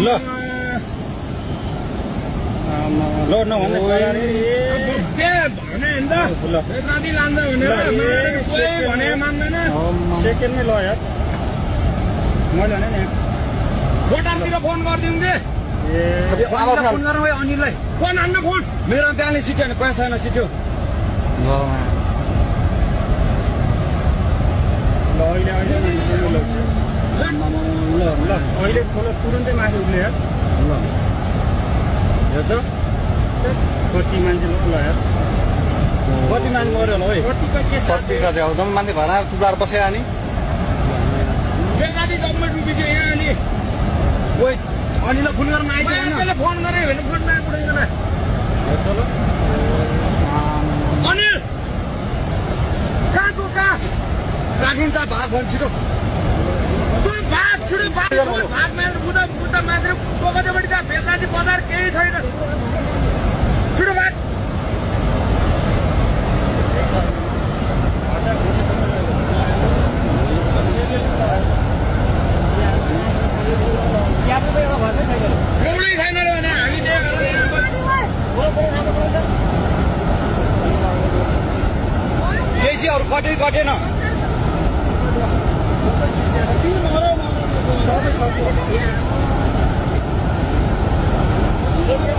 ल ल नभन्ने सेकेन्डमै ल यार मैले भने नि भोटारतिर फोन गरिदिउँ कि फोन गर अनिललाई फोन हान्न फोन मेरो ब्यालेन्स सिक्यो भने पैसा छैन सिक्यो ल अहिले अहिले खोला तुरन्तै माथि उठ्ने यार ल हेर त कति मान्छे ल यार कति मान्छे मऱ्यो होला है कति कति अब जम्मै मान्छे घर सुधार बसेर नि बेलादी गभर्मेन्ट बिग्यो यहाँ अनि ओइ अनिललाई फोन गर्न आइदिएन फोन गरे होइन फोन नआइपुग्दैन अनिल कहाँको कहाँ राखिन्छ भाग भन्छ छिटो भाग छिटो भाग मात्र बुद्ध मात्र पोखरीबाट कहाँ बेलादी बजार केही छैन छिटो भाग एउटै छैन रे भने हामी केसीहरू कटेन सबै